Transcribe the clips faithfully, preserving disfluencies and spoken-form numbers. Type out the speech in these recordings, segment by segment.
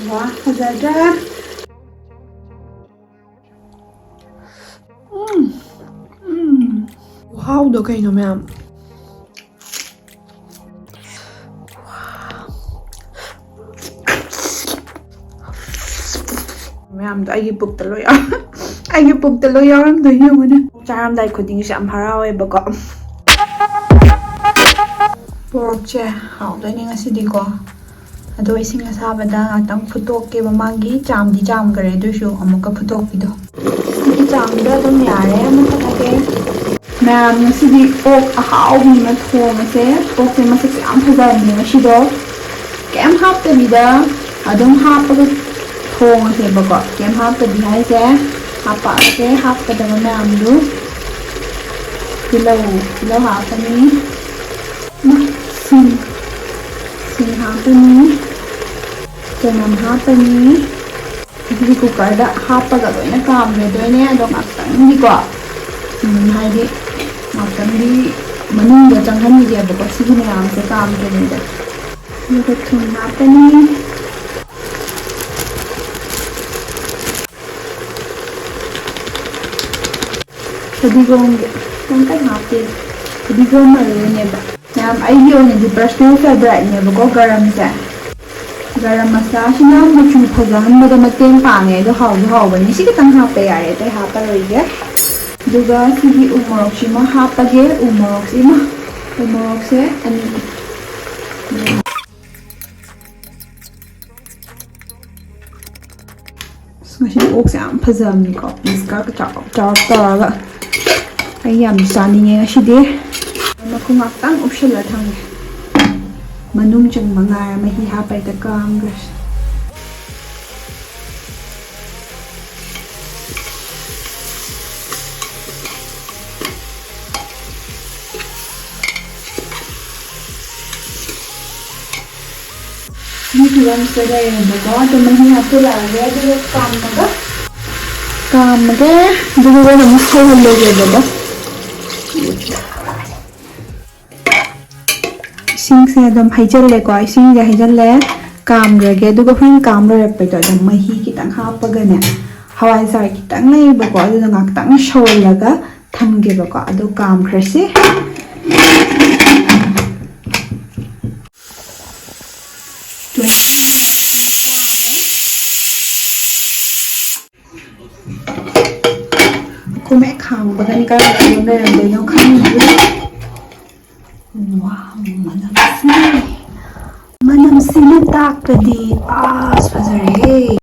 ꯋꯥ, ꯐꯖꯗ꯭ꯔꯥ? ꯎꯝ, ꯎꯝ꯫ ꯈꯨꯍꯥꯎꯗꯣ ꯀꯩꯅꯣ ꯃꯌꯥꯝ꯫ ꯃꯌꯥꯝꯗꯣ ꯑꯩꯒꯤ ꯄꯨꯛꯇ ꯂꯣꯏ ꯌꯥꯎ-, ꯑꯩꯒꯤ ꯄꯨꯛꯇ ꯂꯣꯏ ꯌꯥꯎꯔꯝꯗꯣꯏꯅꯦ ꯌꯦꯡꯉꯨꯅꯦ꯫ ꯆꯥꯔꯝꯗꯥꯏ ꯈꯨꯗꯤꯡꯒꯤꯁꯨ ꯌꯥꯝ ꯍꯔꯥꯎꯋꯦꯕꯀꯣ꯫ ꯄꯣꯔꯛꯁꯦ ꯍꯥꯎꯗꯣꯏꯅꯦ ꯉꯁꯤꯗꯤꯀꯣ꯫ ꯑꯗꯣ ꯏꯁꯤꯡ ꯑꯁꯥꯕꯗ ꯉꯥꯛꯇꯪ ꯐꯨꯠꯇꯣꯛꯀꯦꯕ꯫ ꯃꯥꯒꯤ ꯆꯥꯝꯗꯤ ꯆꯥꯝꯈ꯭ꯔꯦ, ꯑꯗꯨꯏꯁꯨ ꯑꯃꯨꯛꯀ ꯐꯨꯠꯇꯣꯛꯄꯤꯗꯣ꯫ ꯁꯤꯒꯤ ꯆꯥꯝꯗ ꯑꯗꯨꯝ ꯌꯥꯔꯦ, ꯃꯨꯊꯠꯂꯒꯦ꯫ ꯃꯌꯥꯝ, ꯉꯁꯤꯗꯤ ꯑꯣꯛ ꯑꯍꯥꯎꯕ ꯑꯃ ꯊꯣꯡꯉꯁꯦ꯫ ꯑꯣꯛꯁꯦ ꯃꯁꯛꯁꯨ ꯌꯥꯝ ꯐꯖꯕꯅꯦ ꯉꯁꯤꯗꯣ꯫ ꯀꯩꯝ ꯍꯥꯞꯇꯕꯤꯗ ꯑꯗꯨꯝ ꯍꯥꯞꯄꯒ ꯊꯣꯡꯉꯁꯦꯕꯀꯣ꯫ ꯀꯩꯝ ꯍꯥꯞꯇꯕꯤ ꯍꯥꯏꯁꯦ, ꯍꯥꯞꯄꯛꯑꯒꯦ ꯍꯥꯞꯀꯗꯕ ꯃꯌꯥꯝꯗꯨ꯫ ꯇꯤꯜꯍꯧ, ꯇꯤꯜꯍꯧ ꯍꯥꯞꯄꯅꯤ꯫ ꯁꯤꯡ, ꯁꯤꯡ ꯍꯥꯞꯄꯅꯤ꯫ ꯆꯅꯝ ꯍꯥꯞꯄꯅꯤ꯫ ꯑꯗꯨꯗꯤ ꯀꯨꯀꯔꯗ ꯍꯥꯞꯄꯒ ꯂꯣꯏꯅ ꯀꯥꯝꯈꯤꯗꯣꯏꯅꯦ꯫ ꯑꯗꯣ ꯉꯥꯛꯇꯪꯗꯤꯀꯣ, ꯎꯝ, ꯍꯥꯏꯗꯤ ꯉꯥꯛꯇꯪꯗꯤ ꯃꯅꯨꯡꯗ ꯆꯪꯍꯟꯈꯤꯒꯦꯕꯀꯣ, ꯁꯤꯒꯤ ꯃꯌꯥꯝꯁꯦ ꯀꯥꯝꯗ꯭ꯔꯤꯉꯩꯗ꯫ ꯑꯗꯨꯒ ꯊꯨꯝ ꯍꯥꯞꯄꯅꯤ꯫ ꯐꯗꯤꯒꯣꯝꯒꯤ ꯈꯤꯇꯪꯈꯛ ꯍꯥꯞꯄꯦ꯫ ꯐꯗꯤꯒꯣꯝ ꯃꯔꯨꯅꯦꯕ꯫ ꯃꯌꯥꯝ, ꯑꯩꯒꯤ ꯑꯣꯏꯅꯗꯤ personal favouriteꯅꯦꯕꯀꯣ ꯒꯔꯝꯁꯦ꯫ ꯒꯔꯝ ꯃꯁꯥꯂꯥꯁꯤꯅ ꯃꯆꯨ ꯐꯖꯍꯟꯕꯗ ꯃꯇꯦꯡ ꯄꯥꯡꯉꯦ, ꯑꯗꯣ ꯍꯥꯎꯁꯨ ꯍꯥꯎꯕꯅꯤ꯫ ꯁꯤ ꯈꯤꯇꯪ ꯍꯥꯞꯄ ꯌꯥꯔꯦ, ꯑꯇꯩ ꯍꯥꯞꯄꯔꯣꯏꯒꯦ꯫ ꯑꯗꯨꯒ ꯁꯤꯒꯤ ꯎ ꯃꯣꯔꯣꯛꯁꯤꯃ ꯍꯥꯞꯄꯒꯦ꯫ ꯎ ꯃꯣꯔꯣꯛꯁꯤꯃ, ꯎ ꯃꯣꯔꯣꯛꯁꯦ ꯑꯅꯤ꯫ ꯑꯁ, ꯉꯁꯤꯗꯤ ꯑꯣꯛꯁꯦ ꯌꯥꯝ ꯐꯖꯕꯅꯤꯀꯣ, pieceꯀ ꯆꯥꯎꯔꯞ ꯆꯥꯎꯔꯞ ꯇꯧꯔꯒ꯫ ꯑꯩ ꯌꯥꯝ ꯆꯥꯅꯤꯡꯉꯦ ꯉꯁꯤꯗꯤ꯫ ꯃꯈꯨꯝ ꯉꯥꯛꯇꯪ ꯎꯞꯁꯜꯂ ꯊꯝꯒꯦ꯫ ꯃꯅꯨꯡ ꯆꯪꯕ ꯉꯥꯏꯔ ꯃꯍꯤ ꯍꯥꯞꯄ ꯍꯦꯛꯇ ꯀꯥꯝꯈ꯭ꯔꯁꯤ꯫ ꯁꯤ ꯐꯤꯕꯝꯁꯤꯗ ꯂꯩꯔꯦꯕꯀꯣ꯫ ꯑꯗꯨ ꯃꯍꯤ ꯍꯥꯞꯆꯤꯜꯂꯛꯑꯒꯦ, ꯑꯗꯨꯒ ꯀꯥꯝꯃꯒ, ꯀꯥꯝꯃꯒꯦ, ꯑꯗꯨꯒ ꯍꯣꯔꯦꯟ ꯑꯃꯨꯛ ꯁꯧꯍꯜꯂꯒꯦꯕꯀꯣ꯫ ꯏꯁꯤꯡꯁꯦ ꯑꯗꯨꯝ ꯍꯩꯖꯤꯜꯂꯦꯀꯣ, ꯏꯁꯤꯡꯁꯦ ꯍꯩꯖꯤꯜꯂꯦ꯫ ꯀꯥꯝꯈ꯭ꯔꯒꯦ꯫ ꯑꯗꯨꯒ ꯍꯣꯔꯦꯟ ꯀꯥꯝ ꯂꯣꯏꯔꯛꯄꯩꯗꯣ ꯑꯗꯨꯝ ꯃꯍꯤ ꯈꯤꯇꯪ ꯍꯥꯞꯄꯒꯅꯦ, ꯍꯋꯥꯏꯖꯥꯔ ꯈꯤꯇꯪ ꯂꯩꯌꯦꯕꯀꯣ, ꯑꯗꯨꯅ ꯉꯥꯛꯇꯪ ꯁꯧꯍꯜꯂꯒ ꯊꯝꯒꯦꯕꯀꯣ꯫ ꯑꯗꯨ ꯀꯥꯝꯈ꯭ꯔꯁꯤ꯫ ꯈꯨꯃꯦꯛ ꯈꯥꯡꯕꯒꯅꯤ ꯀꯔꯝꯕ ꯂꯩꯔꯝꯗꯣꯏꯅꯣ ꯈꯪꯗ꯭ꯔꯤ꯫ ꯋꯥ, ꯃꯅꯝꯁꯤ, ꯃꯅꯝꯁꯤꯅ ꯇꯥꯛꯄꯗꯤ ꯑꯁ ꯐꯖꯔꯦ꯫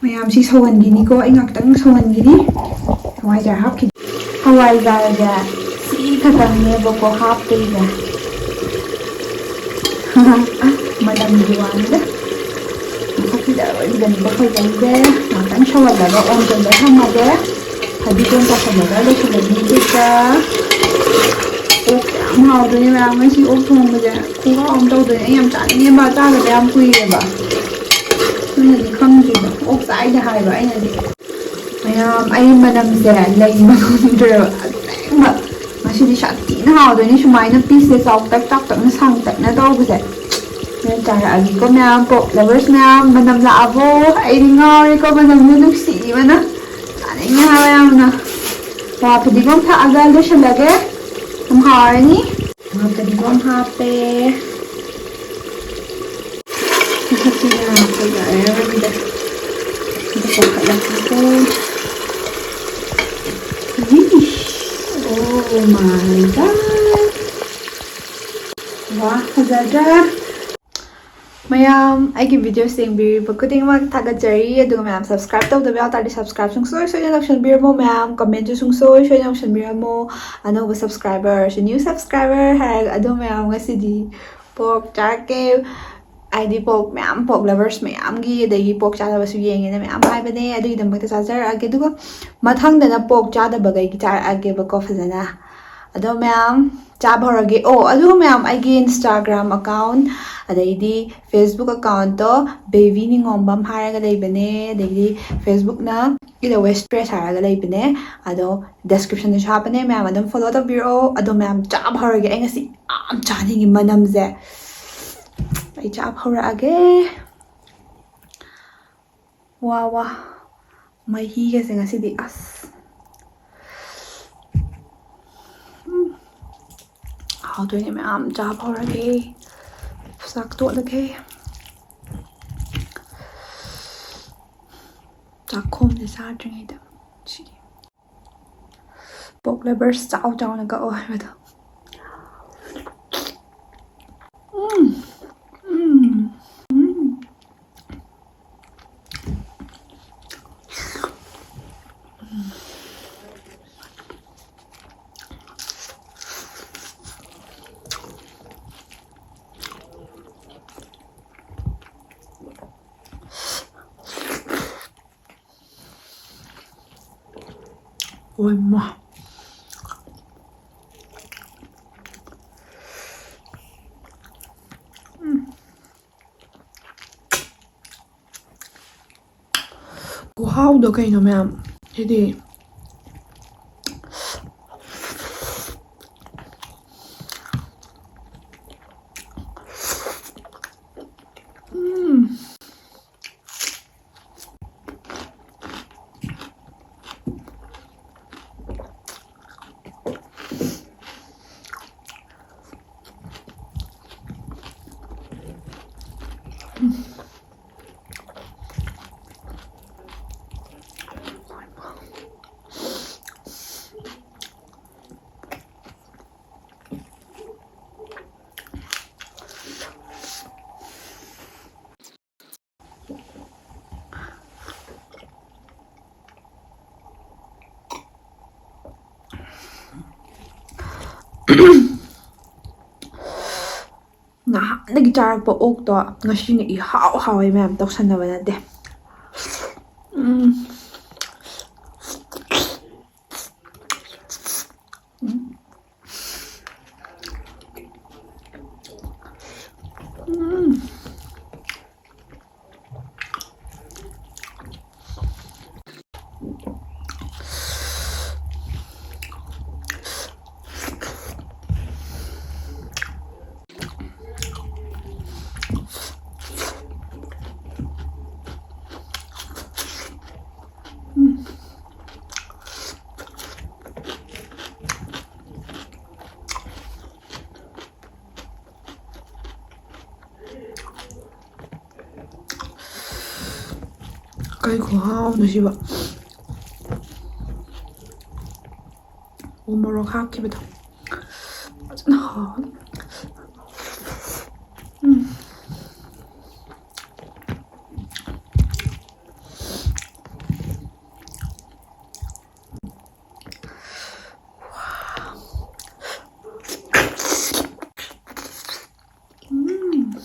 ꯃꯌꯥꯝꯁꯤ ꯁꯧꯍꯟꯈꯤꯅꯤꯀꯣ, ꯑꯩ ꯉꯥꯛꯇꯪ ꯁꯧꯍꯟꯈꯤꯅꯤ꯫ ꯍꯋꯥꯏꯖꯥꯔ ꯍꯥꯞꯈꯤꯅꯤ꯫ ꯍꯋꯥꯏꯖꯥꯔꯁꯦ ꯁꯤ ꯈꯛꯇꯪꯅꯦꯕꯀꯣ ꯍꯥꯞꯇꯣꯏꯁꯦ꯫ ꯃꯅꯝꯒꯤ ꯋꯥꯅꯤꯗ꯫ ꯃꯁꯛꯁꯤꯗ ꯑꯔꯣꯏꯕꯤꯗꯅꯤꯀꯣ ꯐꯖꯩꯁꯦ꯫ ꯉꯥꯛꯇꯪ ꯁꯧꯍꯜꯂꯒ ꯑꯣꯟꯁꯤꯜꯂ ꯊꯝꯃꯒꯦ꯫ ꯐꯗꯤꯒꯣꯝ ꯆꯥꯏꯁꯤꯜꯂꯒ ꯂꯣꯏꯁꯤꯜꯂꯅꯤ꯫ ꯑꯗꯨꯒ ꯑꯣꯛ ꯌꯥꯝ ꯍꯥꯎꯗꯣꯏꯅꯦ ꯃꯌꯥꯝ, ꯉꯁꯤ ꯑꯣꯛ ꯊꯣꯡꯕꯁꯦ ꯈꯨꯍꯥꯎ ꯑꯃ ꯇꯧꯗꯣꯏꯅꯦ꯫ ꯑꯩ ꯌꯥꯝ ꯆꯥꯅꯤꯡꯉꯦꯕ, ꯆꯥꯗꯕ ꯌꯥꯝ ꯀꯨꯏꯔꯦꯕ꯫ ꯅꯣꯏꯅꯗꯤ ꯈꯪꯗ꯭ꯔꯤꯕ, ꯑꯣꯛ ꯆꯥꯏꯗ ꯍꯥꯏꯕ ꯑꯩꯅꯗꯤ꯫ ꯃꯌꯥꯝ, ꯑꯩ ꯃꯅꯝꯁꯦ ꯂꯩꯕ ꯉꯝꯗ꯭ꯔꯦꯕ꯫ ꯑꯁꯦꯡꯕ ꯉꯁꯤꯗꯤ ꯁꯥꯊꯤꯅ ꯍꯥꯎꯗꯣꯏꯅꯤ ꯁꯨꯃꯥꯏꯅ ꯄꯤꯁꯁꯦ ꯆꯥꯎꯇꯛ ꯆꯥꯎꯇꯛꯅ ꯁꯥꯡꯇꯛꯅ ꯇꯧꯕꯁꯦ꯫ ꯅꯣꯏ ꯆꯥꯔꯛꯑꯒꯦꯀꯣ ꯃꯌꯥꯝ, pork lovers ꯃꯌꯥꯝ, ꯃꯅꯝ ꯂꯥꯛꯑꯕꯣ? ꯑꯩꯗꯤ ꯉꯥꯎꯔꯦꯀꯣ, ꯃꯅꯝꯁꯦ ꯅꯨꯡꯁꯤꯕꯅ꯫ ꯆꯥꯅꯤꯡꯉꯦ ꯍꯥꯏꯕ ꯌꯥꯝꯅ꯫ ꯋꯥ ꯐꯗꯤꯒꯣꯝ ꯊꯥꯛꯑꯒ ꯂꯣꯏꯁꯤꯜꯂꯒꯦ꯫ ꯌꯥꯝ ꯍꯥꯎꯔꯅꯤ꯫ ꯋꯥ ꯐꯗꯤꯒꯣꯝ ꯍꯥꯞꯄꯦ꯫ ꯃꯁꯛꯁꯤꯅ ꯐꯖꯔꯦ ꯑꯔꯣꯏꯕꯤꯗ꯫ ꯑꯗꯨ ꯀꯣꯠꯈꯠꯂꯁꯤꯀꯣ꯫ ꯏꯁ! Oh my God! ꯋꯥ, ꯐꯖꯗ꯭ꯔꯥ? ꯃꯌꯥꯝ, ꯑꯩꯒꯤ videos ꯌꯦꯡꯕꯤꯔꯤꯕ ꯈꯨꯗꯤꯡꯃꯛ ꯊꯥꯒꯠꯆꯔꯤ꯫ ꯑꯗꯨꯒ ꯃꯌꯥꯝ, subscribe ꯇꯧꯗꯕ ꯌꯥꯎ ꯇꯥꯔꯗꯤ subscribe ꯁꯨꯡꯁꯣꯏ ꯁꯣꯏꯗꯅ ꯇꯧꯁꯟꯕꯤꯔꯝꯃꯣ꯫ ꯃꯌꯥꯝ, commentꯁꯨ ꯁꯨꯡꯁꯣꯏ ꯁꯣꯏꯗꯅ ꯇꯧꯁꯟꯕꯤꯔꯝꯃꯣ꯫ ꯑꯅꯧꯕ subscriber ꯑꯣꯏꯔꯁꯨ, new subscriber ꯍꯥꯏꯔꯒ꯫ ꯑꯗꯣ ꯃꯌꯥꯝ, ꯉꯁꯤꯗꯤ pork ꯆꯥꯔꯛꯀꯦ꯫ ꯍꯥꯏꯗꯤ pork ꯃꯌꯥꯝ, pork lovers ꯃꯌꯥꯝꯒꯤ, ꯑꯗꯒꯤ pork ꯆꯥꯗꯕꯁꯨ ꯌꯦꯡꯉꯦꯅ ꯃꯌꯥꯝ ꯍꯥꯏꯕꯅꯦ, ꯑꯗꯨꯒꯤꯗꯃꯛꯇ ꯆꯥꯖꯔꯛꯑꯒꯦ꯫ ꯑꯗꯨꯒ ꯃꯊꯪꯗꯅ pork ꯆꯥꯗꯕꯈꯩꯒꯤ ꯆꯥꯔꯛꯑꯒꯦꯕꯀꯣ ꯐꯖꯅ꯫ ꯑꯗꯣ ꯃꯌꯥꯝ, ꯆꯥꯕ ꯍꯧꯔꯒꯦ꯫ ꯑꯣ, ꯑꯗꯨꯒ ꯃꯌꯥꯝ, ꯑꯩꯒꯤ Instagram account ꯑꯗꯩꯗꯤ Facebook accountꯇꯣ ꯕꯦꯕꯤ ꯅꯤꯉꯣꯝꯕꯝ ꯍꯥꯏꯔꯒ ꯂꯩꯕꯅꯦ, ꯑꯗꯩꯗꯤ Facebookꯅ Eat a West Press ꯍꯥꯏꯔꯒ ꯂꯩꯕꯅꯦ꯫ ꯑꯗꯣ descriptionꯗꯁꯨ ꯍꯥꯞꯄꯅꯦ, ꯃꯌꯥꯝ ꯑꯗꯨꯝ follow ꯇꯧꯕꯤꯔꯛꯑꯣ꯫ ꯑꯗꯣ ꯃꯌꯥꯝ, ꯆꯥꯕ ꯍꯧꯔꯒꯦ꯫ ꯑꯩ ꯉꯁꯤ ꯌꯥꯝ ꯆꯥꯅꯤꯡꯉꯤ ꯃꯅꯝꯁꯦ꯫ ꯑꯩ ꯆꯥꯕ ꯍꯧꯔꯛꯑꯒꯦ꯫ ꯋꯥ ꯋꯥ, ꯃꯍꯤꯒꯁꯦ ꯉꯁꯤꯗꯤ ꯑꯁ꯫ ꯎꯝ꯫ ꯍꯥꯎꯗꯣꯏꯅꯦ ꯃꯌꯥꯝ ꯆꯥꯕ ꯍꯧꯔꯒꯦ꯫ ꯆꯥꯛ ꯇꯣꯠꯂꯒꯦ꯫ ꯆꯥꯛꯈꯣꯝꯁꯦ ꯆꯥꯗ꯭ꯔꯤꯉꯩꯗ ꯁꯤꯒꯤ pork lovers ꯆꯥꯎ ꯆꯥꯎꯅ ꯀꯛꯑꯣ ꯍꯥꯏꯕꯗꯣ꯫ ꯎꯝ꯫ ꯎꯝ꯫ ꯎꯝ꯫ ꯑꯣꯏꯃ꯫ ꯎꯝ꯫ ꯈꯨꯍꯥꯎꯗꯣ ꯀꯩꯅꯣ ꯃꯌꯥꯝ꯫ ꯁꯤꯗꯤ꯫ ꯎꯝ꯫ ꯅꯍꯥꯟꯗꯒꯤ ꯆꯥꯔꯛꯄ ꯑꯣꯛꯇꯣ ꯉꯁꯤꯅ ꯏꯍꯥꯎ ꯍꯥꯎꯋꯦ ꯃꯌꯥꯝ, ꯇꯧꯁꯟꯅꯕ ꯅꯠꯇꯦ꯫ ꯎꯝ꯫ ꯎꯝ꯫ ꯎꯝ꯫ ꯀꯩ ꯈꯨꯍꯥꯎꯅꯣ ꯁꯤꯕꯣ꯫ ꯎ ꯃꯣꯔꯣꯛ ꯍꯥꯞꯈꯤꯕꯗꯣ ꯐꯖꯅ ꯍꯥꯎꯋꯦ꯫ ꯎꯝ꯫ ꯎꯝ꯫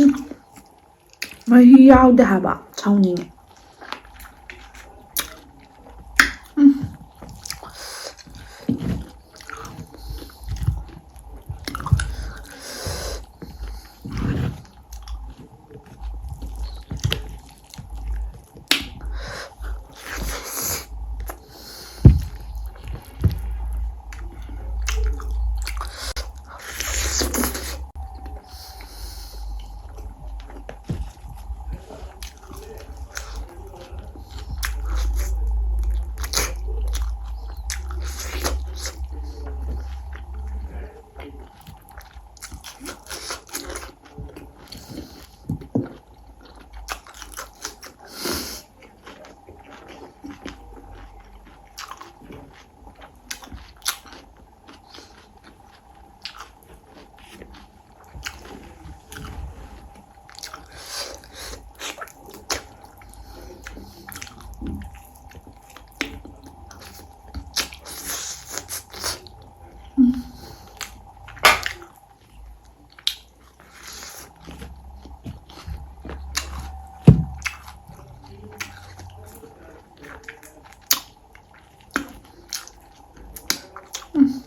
ꯎꯝ꯫ ꯃꯍꯤ ꯌꯥꯎꯗꯦ ꯍꯥꯏꯕ, ꯁꯥꯎꯅꯤꯡꯉꯦ꯫ ꯎꯝ꯫ ꯎꯝ꯫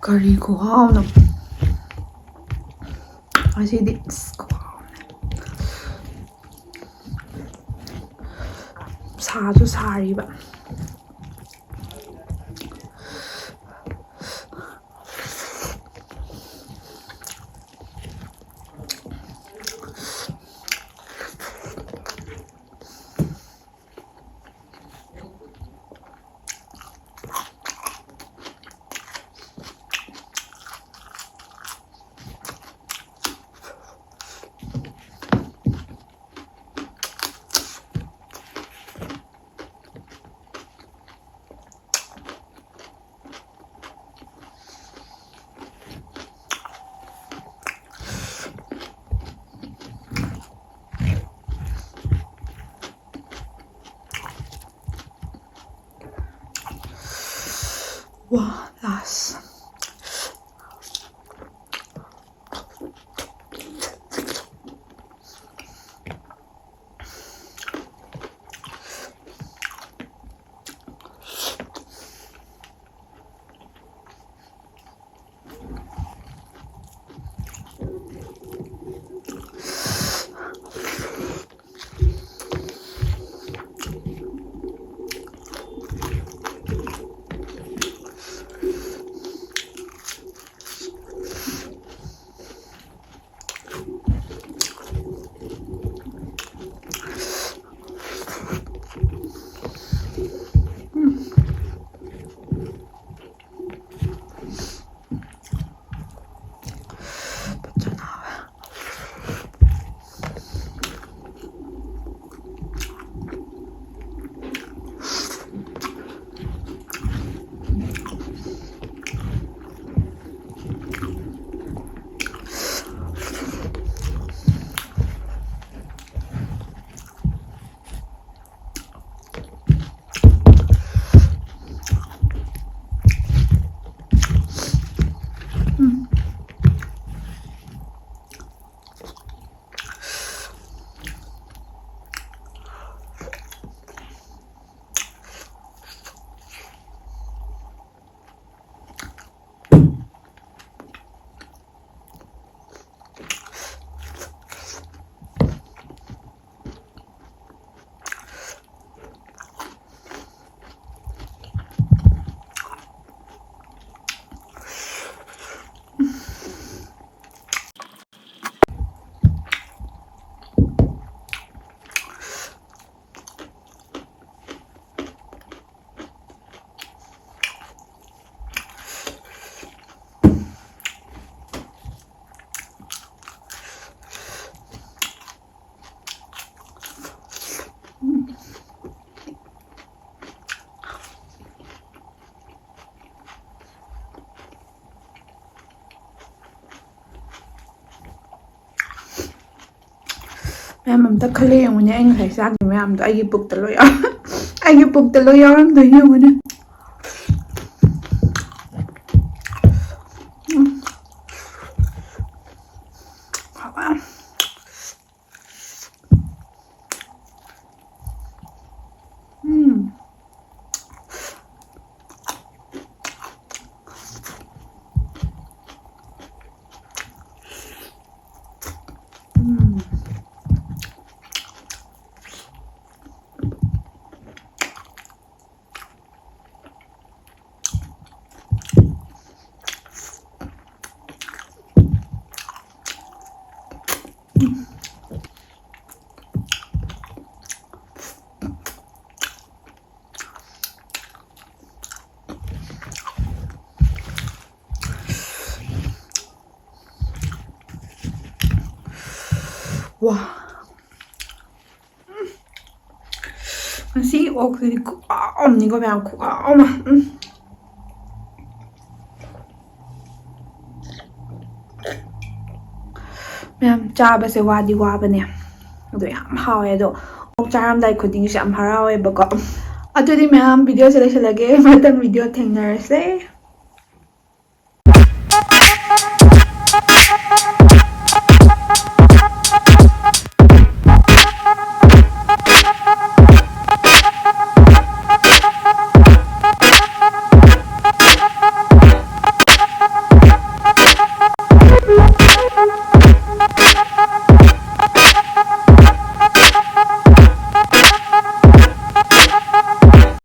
ꯀꯔꯤ ꯈꯨꯍꯥꯎꯅꯣ ꯉꯁꯤꯗꯤ, ꯑꯁ, ꯈꯨꯍꯥꯎꯅꯦ꯫ ꯁꯥꯁꯨ ꯁꯥꯔꯤꯕ꯫ ꯋꯥ ꯂꯥꯁ꯫ ꯃꯌꯥꯝ ꯑꯝꯇ ꯈꯜꯂ ꯌꯦꯡꯉꯨꯅꯦ, ꯑꯩ ꯉꯁꯥꯏ ꯆꯥꯈꯤꯕ ꯃꯌꯥꯝꯗꯣ ꯑꯩꯒꯤ ꯄꯨꯛꯇ ꯂꯣꯏ ꯌꯥꯎ-, ꯑꯩꯒꯤ ꯄꯨꯛꯇ ꯂꯣꯏ ꯌꯥꯎꯔꯝꯗꯣꯏꯅꯦ ꯌꯦꯡꯉꯨꯅꯦ꯫ ꯎꯝ꯫ ꯎꯝ꯫ ꯎꯝ꯫ ꯋꯥ꯫ ꯉꯁꯤꯒꯤ ꯑꯣꯛꯁꯤꯗꯤ ꯈꯨꯍꯥꯎ ꯑꯃꯅꯤꯀꯣ ꯃꯌꯥꯝ, ꯈꯨꯍꯥꯎ ꯑꯃ꯫ ꯎꯝ꯫ ꯃꯌꯥꯝ ꯆꯥꯕꯁꯦ ꯋꯥꯗꯤ ꯋꯥꯕꯅꯦ, ꯑꯗꯣ ꯌꯥꯝ ꯍꯥꯎꯋꯦ꯫ ꯑꯗꯣ ꯑꯣꯛ ꯆꯥꯔꯝꯗꯥꯏ ꯈꯨꯗꯤꯡꯒꯤꯁꯨ ꯌꯥꯝ ꯍꯔꯥꯎꯋꯦꯕꯀꯣ꯫ ꯑꯗꯨꯗꯤ ꯃꯌꯥꯝ, ꯚꯤꯗꯤꯑꯣꯁꯦ ꯂꯣꯏꯁꯤꯜꯂꯒꯦ, ꯃꯊꯪ ꯚꯤꯗꯤꯑꯣ ꯊꯦꯡꯅꯔꯁꯦ꯫